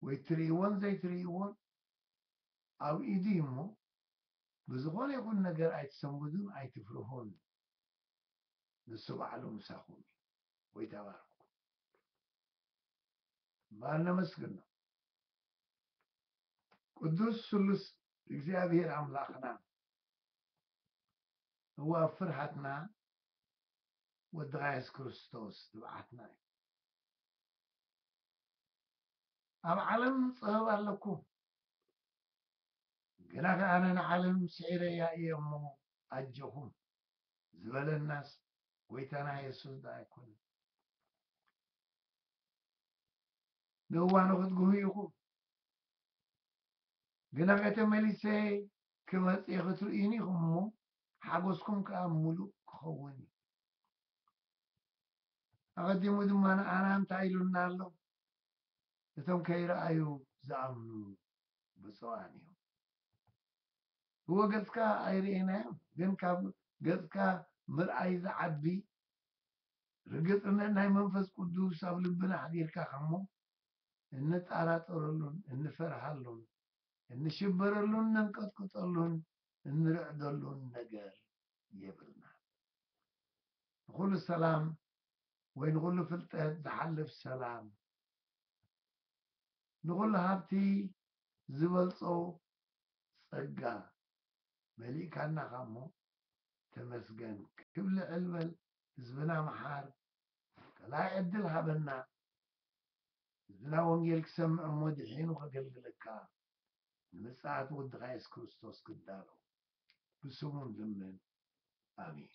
ወይ ትርእይዎን ዘይትርእይዎን ኣብ ኢዱ እዩ እሞ፣ ብዝኾነ ይኹን ነገር ኣይትሰንብዱን ኣይትፍርሁን። ንሱ ባዕሉ ምሳኹም እዩ። ጎይታ ይባርኽኩም። እምበኣር ነመስግኖ። ቅዱስ ስሉስ እግዚኣብሔር ኣምላኽና፣ እወ ኣብ ፍርሃትና ወድኻ የሱስ ክርስቶስ ትብዓትና እዩ። ኣብ ዓለም ጸበባ ኣለኩም፣ ግና ከኣ ኣነ ንዓለም ስዒረያ እየ እሞ ኣጆኹም ዝበለናስ ጎይታና የሱስ ደኣ ኣይኮነን? ንእዋኑ ክትግሁ ኢኹም፣ ግና ተመሊሰ ክመጽእ ክትርእዩኒ ኢኹም እሞ፣ ሓጎስኩም ከኣ ምሉእ ክኸውን እዩ። ኣቐዲሙ ድማ ንኣና እንታይ ኢሉና ኣሎ? እቶም ከይረኣዩ ዝኣምኑ ብፁዓን እዮም። እወ፣ ገጽካ ኣይርኤናዮን፣ ግን ካብ ገጽካ ምርኣይ ዝዓቢ ርግጽነት ናይ መንፈስ ቅዱስ ኣብ ልብና ኣሕዲርካ እሞ፣ እንጠራጠረሉን እንፈርሃሉን እንሽበረሉን ነንቀጥቅጠሉን እንርዕደሉን ነገር የብልና። ንኹሉ ሰላም ወይ ንኹሉ ፍልጠት ዝሓልፍ ሰላም፣ ንኹሉ ሃብቲ ዝበልጾ ጸጋ መሊእካና እሞ ተመስገን። ክብ ልዕል በል፣ ህዝብና መሓር፣ ካልኣይ ዕድል ሃበና። ህዝብና ወንጌል ክሰምዕ እሞ ድሒኑ ከገልግለካ፣ ንምጽኣት ወድኻ የሱስ ክርስቶስ ክዳሎ፣ ብስሙ ንልምን። ኣሜን።